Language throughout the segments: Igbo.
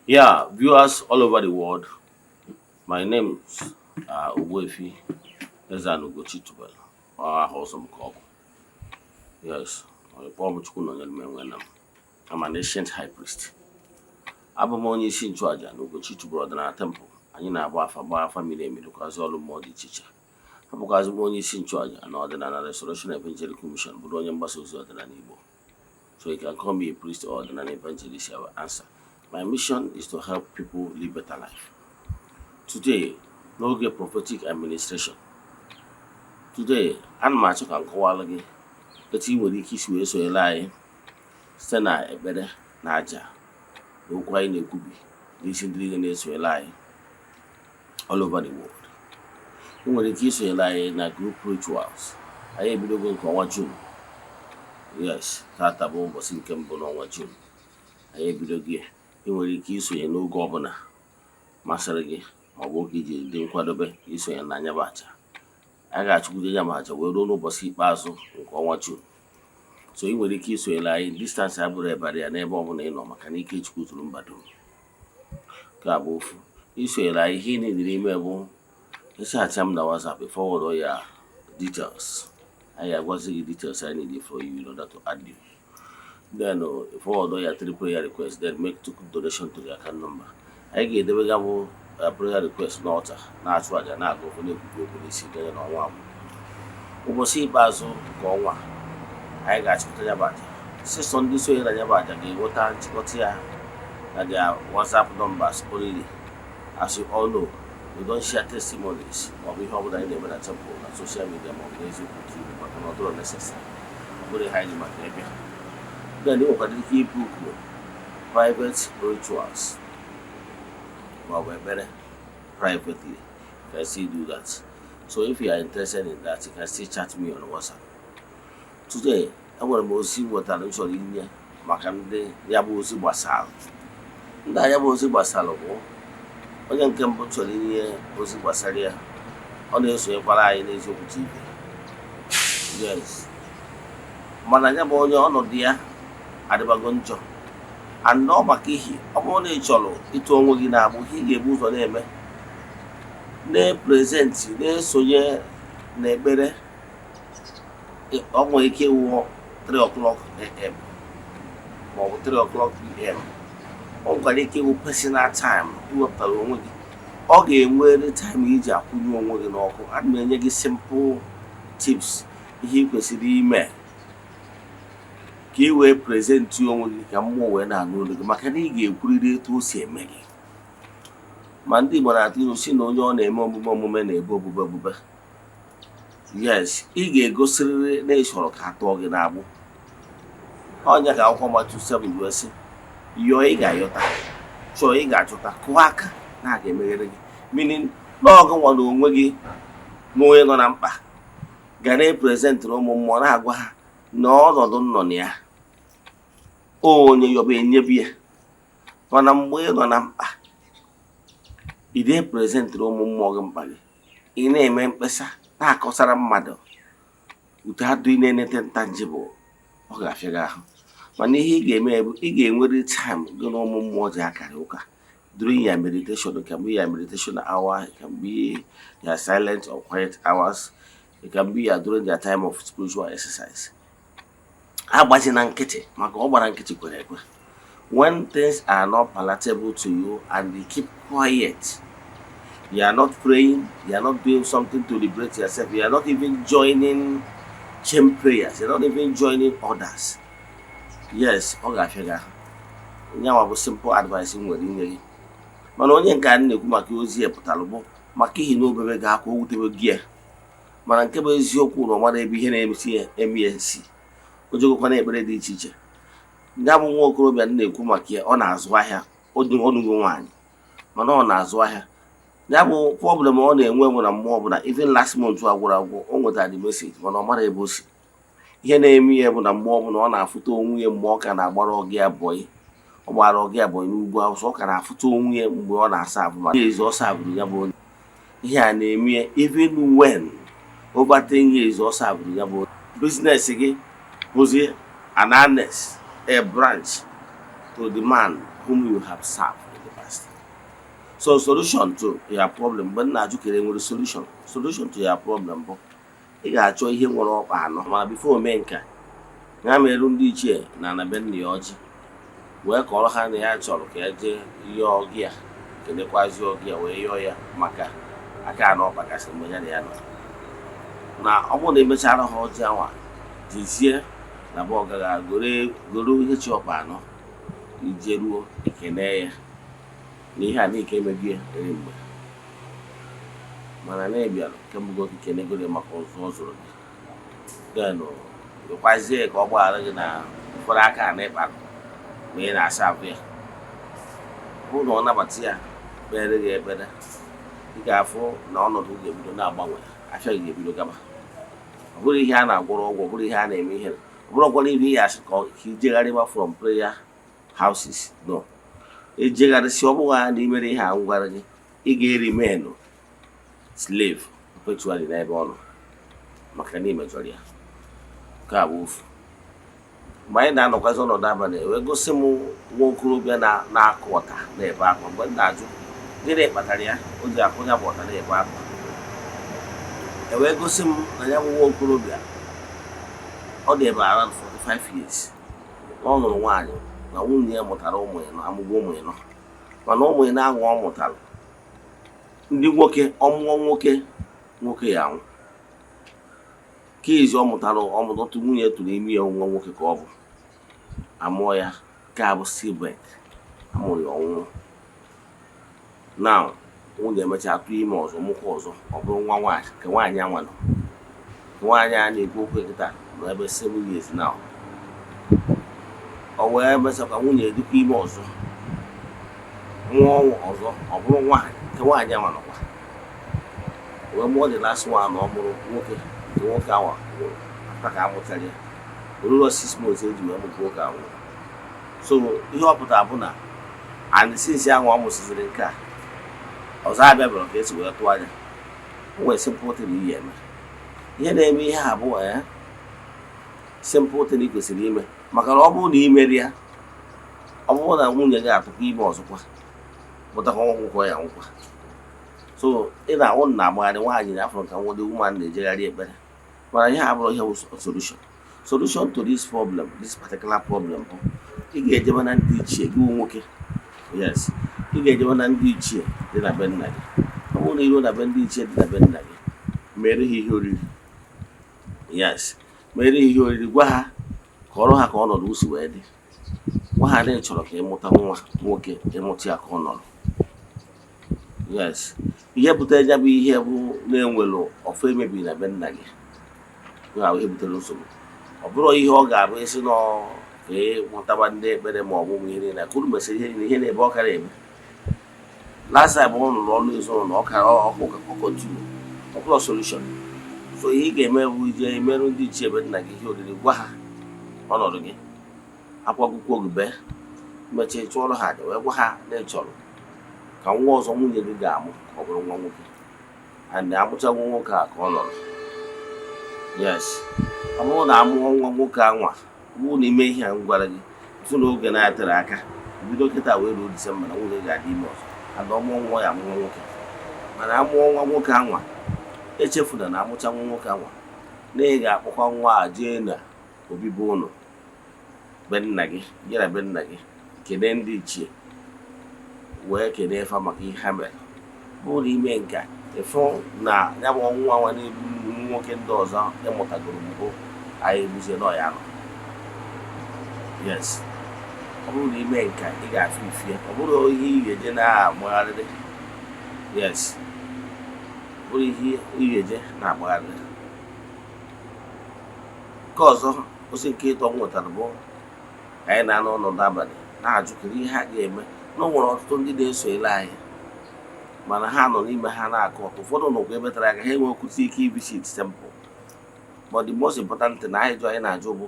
Yeah, viewers all over the world, my name is Ogbuefi Eze-Ana Ugochi Tubelu. Aha ọzọ m ka ọ bụ. Yes, kpọọ m Chukwu nọnyere m enwe na m. I'm an ancient high priest. Abụ m onye isi nchụaja na Ugochi Tubelu Ọdịnala Temple. Anyị na-agba afa, gbaa afa miri emi, rụkwazị ọrụ mmụọ dị iche iche. Abụkwazị m onye isi nchụaja na Ọdịnala Restoration Evangelical Mission, bụrụ onye mgbasa ozi ọdịnala Igbo. So you can call me a priest or an evangelist, I will answer. My mission is to help people live better life. Today, n'oge prophetic administration, today, ana m achọ ka m kọwalụ gị etu ị nwere ike isi wee sonyere anyị site na ekpere na aja na okwu anyị na-ekwubi n'isi ndị niile na-esonyere anyị all over the world. Ị nwere ike isonyere anyị na group rituals. Anyị ebidogo nke ọnwa June. Yes, tata bụ ụbọchị nke mbụ n'ọnwa June. Anyị ebidogo ya. Ị nwere ike isonye n'oge ọbụla masịrị gị, maọbụ oge iji dị nkwadobe isonye na anya bụ aja. A ga-achụkwude ya ma aja wee ruo n'ụbọchị ikpeazụ nke ọnwa June. So ị nwere ike isonyere anyị, distance abụrụ ebara ya n'ebe ọbụla ị nọ, maka na ike Chukwu zuru mba dum. Nke a bụ ofu. Isonyere anyị, ihe ị niile ime bụ ịchat m na WhatsApp, forward ya details. Anyị agwazi gị details I need for you in order to add you. Then forward ya three prayer requests, then make two donation to the account number. Anyị ga-edebe ga bụ prayer request n'altar, na-achụ àjà, na-agụ okwu, na-ekwubi okwu n'isi gị n'ọnwa abụọ. Ụbọchị ikpeazụ nke ọnwa anyị ga-achịkọta ya bụ àjà. Sịsọ ndị sonye na ya bụ àjà ga-enweta nchịkọta ya na their WhatsApp numbers only. As you all know, we don't share testimonies maọbụ ihe ọbụla anyị na-eme na temple na social media maọbụ n'eziokwu TV, maka na ọ dịrọ necessary. Ọ bụrụ ihe anyị ji maka ịbịa. Then ị nwekwara ike ibook private rituals maọbụ ekpere privately. You can still do that. So if you are interested in that, you can still chat me on WhatsApp. Today, enwere m ozi m nwetara m chọrọ inye maka ndị ya bụ ozi gbasara. Ndị a ya bụ ozi gbasara bụ onye nke mbụ chọrọ inye ozi gbasara ya. Ọ na-esonyekwara anyị n'Eziokwu TV. Yes, mana ya bụ onye, ọnọdụ ya adịbago njọ, and ọ maka ihi ọ bụrụ na ị chọrọ ịtụ onwe gị na-agbụ, ihe ị ga-ebu ụzọ na-eme, na-epresent, na-esonye n'ekpere. Ọ nwere ike ịwụ 3 o'clock am maọbụ 3 o'clock pm. Ọ nwekwara ike ịwụ personal time iwepụtara onwe gị. Ọ ga-enwere time iji akwụnye onwe gị n'ọkụ. Ana m enye gị simple tips, ihe ị kwesịrị ime ka ị wee present onwe gị ka mmụọ wee na-anụ olu gị, maka na ị ga-ekwurịrị etu o si eme gị. Ma ndị Igbo na-atụ ilu si na onye ọ na-eme omume omume na-ebu obube obube. Yes, ị ga-egosirịrị na ị chọrọ ka a tụọ gị n'agbụ. Ọnya ka akwụkwọ Matiu 7 wee sị, yọọ, ị ga-ayọta; chọọ, ị ga-achọta; kụọ aka, na a ga-emeghere gị. Meaning na ọgụ nwa na onwe gị na onye nọ na mkpa ga na-epresentịrị ụmụ mmụọ, na-agwa ha na ọnọdụ nọ na ya, onye yọba enyebi ya. Mana mgbe ị nọ na mkpa, ị na-epresentịrị ụmụ mmụọ gị mkpa gị, ị na-eme mkpesa, na-akọsara mmadụ without doing anything tangible, ọ ga-afịa gị ahụ. Mana ihe ị ga-eme bụ ị ga-enwere time gị na ụmụ mmụọ ji akarị ụka during your meditation. It can be your meditation hour, it can be your silent or quiet hours, it can be your during their time of spiritual exercise. Agbazina nkịtị, maka ọ gbara nkịtị kwere ekwe. When things are not palatable to you and you keep quiet, you are not praying, you are not doing something to liberate yourself, you are not even joining chain prayers, you are not even joining others, yes, ọ ga-afịa gị ahụ. Nyanwa bụ simple advice m nwere inye gị. Mana onye nke a na-ekwu maka ozi ya pụtara bụ maka ihi na obebe gị akwa, o wutebe gị ya. Mana nke bụ eziokwu na ọ mara ebe ihe na-emesi ya eme ya si o jegokwana ekpere dị iche iche. Ya bụ nwa okorobịa m na-ekwu maka ya, ọ na-azụ ahịa, ọnụgo nwaanyị, mana ọ na-azụ ahịa. Ya bụ problem ọ na-enwe bụ na mmụọ bụ na even last month a gwụrụ agwụ, o nwetara the message, mana ọ mara ebe o si. Ihe na-eme ihe bụ na mgbe ọbụla ọ na-afụta onwe ya, mgbe ọ ka na-agbara ọgụ ya boy, ọ gbara ọgụ ya boy n'ugwu Awụsa, ọ ka na-afụta onwe ya mgbe ọ na-asa abụ, ma ezi ọ sabụrụ ya bụ onye. Ihe a na-eme ya even when over 10 years ọ sabụrụ ya bụ business gị bụzi an annex, a branch to the man whom you have served in the past. So solution to your problem, mgbe m na-ajụ kere nwere solution, solution to your problem bụ ị ga-achọ ihe nwere ọkpa anọ. Mana before o mee nke a, ya merụ ndị ichie na ana be nna ya ọjị, wee kọrọ ha na ya chọrọ ka ya jee yọọ ọgị ya, kelekwazi ọgị ya, wee yọọ ya maka aka anọ ọkpa gasịrị mgbe ya na ya nọ. Na ọ bụrụ na emechara ha ọjị anwa, jezie na be ọgaga goro ihe chi ọkpa anọ, ije ruo ekene ya na ihe a na ike emebi eri mgbe, mana na ịbịara kemgbe oge kenegoro maka ụzọ ọ zụrụ gị, then wekwazie ka ọ gbaghara gị na ụfọdụ aka a na ịkpara ma ị na-asa ahụ ya. Ọ bụrụ na ọ nabata ya, kpere gị ekpere, ị ga-afụ na ọnọdụ ga-ebido na-agbanwe, afịa gị ga-ebido gaba. Ọ bụrụ ihe a na-agwọrọ ọgwụ, ọ bụrụ ihe a na-eme ihe, ọ bụrụkwara ihe ị asị ka ijegharịba from prayer houses, no. Ejegharịsị, ọ bụghị na imere ihe a m gwara gị, ị ga-remain slave perpetually n'ebe ọ nọ, maka na imejọrọ ya. Nke a bụ ofu. Mgbe anyị na-anọkwazi ọnọdụ abalị, wee gosi m nwa okorobịa na-akụ ọta na-ebe akwa. Mgbe m na-ajụ gịnị kpatara ya o ji akụ ya bụ ọta na-ebe akwa, e wee gosi m na ya bụ nwa okorobịa, ọ dị ebe around 45 years, na ọ nụrụ nwaanyị, na nwunye ya mụtara ụmụ ya, amụgo ụmụ ịnọ. Mana ụmụ ịnọ ahụ ọ mụtara ndị nwoke, ọmụọ nwoke, nwoke ya anwụ. Nke izi ọ mụtara, ọmụtụtụ nwunye tụrụ ime ya, nwa nwoke ka ọ bụ, amụọ ya. Nke a bụ stillbirth, amụrụ ya ọnwụrụ. Now nwunye emechaa tụọ ime ọzọ, mụkwa ọzọ, ọ bụrụ nwa nwaanyị. Nke nwaanyị anwa nọ, nke nwaanyị a na-ekwu okwu kịta nọ ebe 7 years now. O wee mechakwa nwunye dịkwa ime ọzọ, mụọ ọzọ, ọ bụrụ nwaanyị. Nke nwaanyị anwa nọkwa wee mụọ the last one ọ mụrụ, nwoke. Nke nwoke anwa nwụrụ after ka a mụchara ya, o ruru 6 months eji wee mụ nwoke ahụ. So ihe ọ pụtara bụ na and since ahụ ọ mụsịsịrị nke a ọzọ, abịa bịara ka esi wee tụọ anya. O nwere simple thing iyi eme. Ihe na-eme ihe a bụ simple thing ị kwesịrị ime, maka na ọ bụrụ na ị meri ya, ọ bụrụ na nwunye gị atụkwa ime ọzọkwa, pụtakwa nwa nwoke, ya nwụkwa. So ị na-ahụ na agbagharị nwaanyị na afọ ka nwode woman na-ejegharị ekpere, mana ihe a bụrụ ihe bụ solution. Solution to this problem, this particular problem, bụ ị ga-ejebe na ndị ichie gị nwoke. Yes, ị ga-ejebe na ndị ichie dị na be nna gị. Ọ bụrụ na iruo na be ndị ichie dị na be nna gị, mere ha ihe oriri. Yes, mere ha ihe oriri, gwa ha, kọrọ ha ka ọnọdụ si wee dị. Gwa ha na ị chọrọ ka ịmụta nwa nwoke, ịmụta ya ka ọ nọrọ. Yes, ihe butere ya bụ ihe bụ na-enwere ọfọ emebiri na be nna gị, ya ihe butere nsogbu. Ọ bụrụ ihe ọ ga-abụ isi nọ ka ịmụtaba ndị ekpere ma ọ bụ ụmụ ihe niile ka unu mesịrị ihe niile, ihe na-ebe ọ kara eme. Last time ọ rụrụ ọrụ ezinụlọ, ọ kara ọkụ continue, ọ bụrụ solution. So ihe ị ga-eme bụ ije emerụ ndị ichie ebe nna gị ihe oriri, gwa ha ọnọdụ gị, akwagụkwọ gị bee, mechaa chụọrọ ha aja, wee gwa ha na ị chọrọ ka nwa ọzọ nwunye gị ga-amụ ka ọ bụrụ nwa nwoke, and amụcha nwa nwoke a ka ọ nọrọ. Yes, ọ bụrụ na amụọ nwa nwoke anwa, ọ bụrụ na ime ihe a m gwara gị, fụ na oge na-atere aka, bido kịta wee ruo Disemba, na nwunye ga-adị ime ọzọ, and ọmụọ nwa ya, amụọ nwoke. Mana amụọ nwa nwoke anwa, echefuna na amụcha nwa nwoke anwa, na ị ga-akpọkwa nwa a jee na obibi ụlọ be nna gị, gị na be nna gị kelee ndị ichie, wee kelee fa maka ihe ha mere. Bụrụ na ime nke a, ịfụ na ya bụ nwa nwa na-egbu nwoke ndị ọzọ ịmụtagoro mbụ anyị ebuzie nọ ya nọ. Yes, ọ bụrụ na ime nke a, ị ga-afụ ifie. Ọ bụrụ ihe ị ga-eje na-agbagharịrị, yes, ọ bụrụ ihe ị ga-eje na-agbagharịrị. Nke ọzọ, ozi nke ịtọ m nwetara bụ ka anyị na-anọ ọnọdụ abalị na-ajụ kedu ihe a ga-eme, na o nwere ọtụtụ ndị na-esonyere anyị, mana ha nọ n'ime ha na-akụ ọtụ. Ụfọdụ nọkwa ebe tara aka, ha enwekwụta ike ivisit temple. But the most important thing na ajụjụ anyị na-ajụ bụ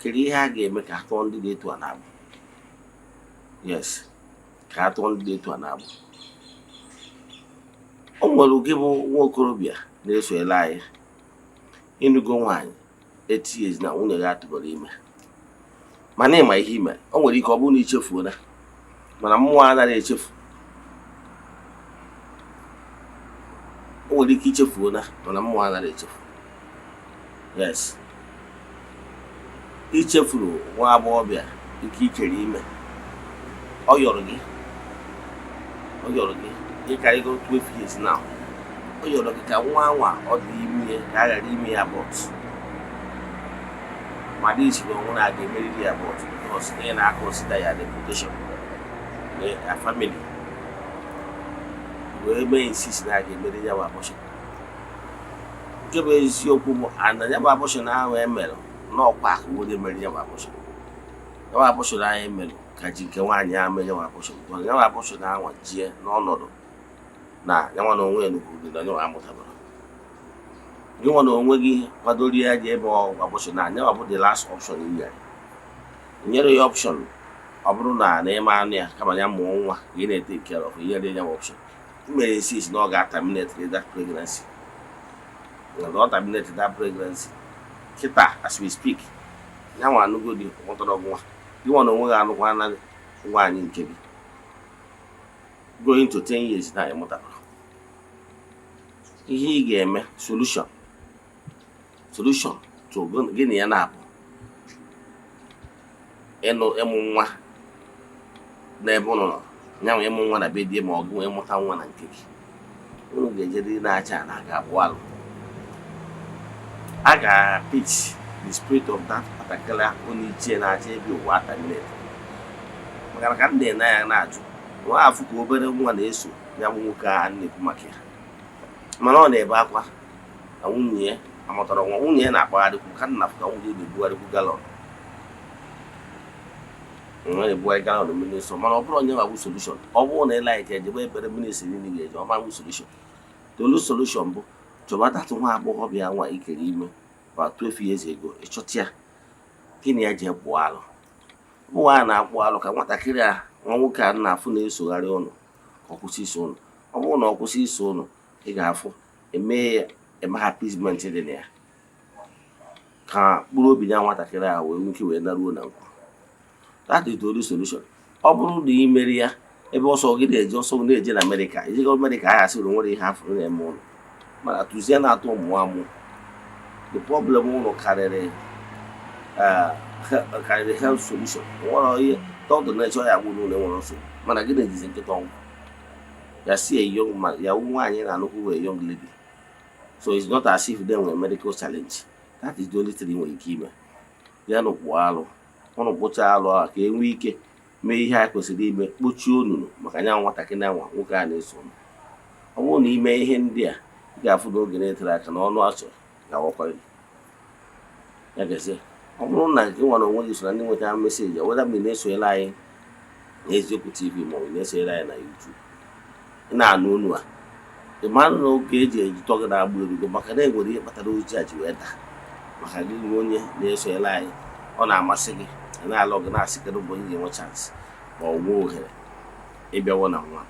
kedu ihe a ga-eme ka a tụọ ndị dị etu a na-agbụ. Yes, ka a tụọ ndị dị etu a na-agbụ. O nwere gị bụ nwa okorobịa na-esonyere anyị, ịnụgo nwaanyị 8 years na nwunye gị atụbara ime, mana ịma ihe ime, o nwere ike ọ bụrụ na ichefuola, mana mmụọ anaghị echefu. Nwere ike ichefuo na, mana mmụọ anaghị echefu. Yes, ichefuru nwa agbọghọbịa ike ikere ime. Ọ yọrọ gị, ọ yọrọ gị ịkarịgo 12 years now. Ọ yọrọ gị ka nwa anwa ọ dị ime ka a ghara ime ya abort, mana isi na onwe na a ga-emeriri ya abort because na ị na-consider ya reputation na family, wee mee insist na a ga-emeri ya bụ abortion. Nke bụ eziokwu bụ ana ya bụ abortion ahụ emere n'ọkwa akụ onye mere ya bụ abortion. Ya bụ abortion ahụ emere ka ji nke nwaanyị ahụ mere ya bụ abortion, because ya bụ abortion ahụ jie n'ọnọdụ na ya nwa na onwe ya nukwuru gị na ya nwa amụtabara gị nwa na onwe gị kwadoro ya ji ebe abortion na ya bụ the last option i nyere nyere ya option. Ọ bụrụ na na ịma anụ ya kama ya mụọ nwa ka ị na-e take care of, nyere ya option. I mere insist na ọ ga-terminate that pregnancy, na ọ terminate that pregnancy. Kịta, as we speak, ya nwa anụgo di, mụtara nwa. Gị nwa na onwe gị anụkwa na nwaanyị nke gị, going to 10 years na ịmụtara. Ihe ị ga-eme, solution to gị na ya na-abụ ịnụ ịmụ nwa n'ebe ụnụ nọ, ya nwe ịmụ nwa na be di, ma ọ gị nwee ịmụta nwa na nke gị, unu ga-ejedị na-acha na ga-abụ alụ. A ga-pitch the spirit of that particular onye ichie na-achọ ebe ụwa terminate, maka na ka m na-ene anya na-ajụ nwa afụ ka obere nwa na-eso ya bụ nwoke a na-ekwu maka ya, mana ọ na-ebe akwa na nwunye ya amụtara nwa. Nwunye ya na-akpagharịkwu ka nna ka nwunye na-ebugharịkwu gallon, nwa na-ebugharị gallon mmiri nsọ. Mana ọ bụrụ onye nwa bụ solution, ọ bụrụ na ị like ejebe ekpere mmiri siri niile ga-eje ọma bụ solution. The only solution bụ chọbatatụ nwa agbọghọbịa nwa ikere ime about 12 years ago. Ịchọta ya, gịnị ya ji kpụọ alụ? Ụmụ nwaanyị na-akpụ alụ ka nwatakịrị a, nwa nwoke a na-afụ na-esogharị ụnụ, ka ọ kwụsị iso ụnụ. Ọ bụrụ na ọ kwụsị iso ụnụ, ị ga-afụ eme ya eme appeasement dị na ya, ka mkpụrụ obi ya nwatakịrị a wee nwee ike wee naruo na nkwu. That is the only solution. Ọ bụrụ na ị mere ya, ebe ọsọ gị na-eje, ọsọ gị na-eje na Amerịka, ejego Amerịka, a asịrị nwere ihe afụrụ na-eme ụlọ, mana tụzie na-atụ ụmụ amụ. The problem ụlọ karịrị karịrị health solution. Nwere ihe dọkịta na-eche ya agwụ n'ụlọ, enwere nsogbu, mana gị na-ejizi nkịta ọgwụ ya si a young man ya wụ nwaanyị na-anụkwu wee young lady, so it's not as if they nwere medical challenge. That is the only thing ị nwere ike ime. Ya nụ kpụọ alụ ụnụ, kpụchaa alụ ahụ ka e nwee ike mee ihe a kwesịrị ime, kpochie onunu maka nya nwatakịrị anwa nwoke a na-eso ụnụ. Ọ bụrụ na ime ihe ndị a, ị ga-afụ na oge na-etere aka na ọnụ achọ ga-awakwa gị ya gazie. Ọ bụrụ na gị nwere onwe gị so na ndị nwetara message, weda mgbe ị na-esonyere anyị n'Eziokwu TV ma ọ bụ na-esonyere anyị na YouTube, ị na-anụ onu a, ị mara na oge eji ejitọ gị na-agba erugo, maka na enwere ihe kpatara oji a ji wee daa maka gị nwe onye na-esonyere anyị. Ọ na-amasị gị, ị na-alụ gị na-asị kedu mgbe ị ga-enwe chance ma ọ nwee ohere ịbịawo na nwa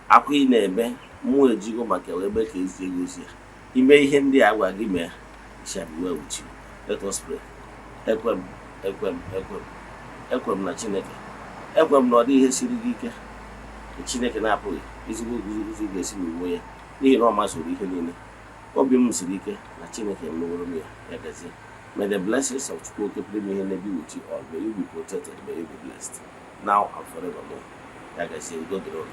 akwa ị na-eme. Mmụọ ejigo maka wee mee ka ezi ego ozi ya. Ime ihe ndị a gwa gị mee, it shall be well with you. Let us pray. Ekwe m, ekwe m, ekwe m, ekwe m na Chineke. Ekwe m na ọ dị ihe siri gị ike Chineke na-apụghị ezigbo ụzọ ga-esi n'uwe ya, n'ihi na ọ mazuru ihe niile. Obi m siri ike na Chineke emeworo m ya. Ya gazie. May the blessings of Chukwu Okike pụrụ ime ihe be with you all. May you be protected, may you be blessed now and forevermore. Ya gazie, udo dịrị unu.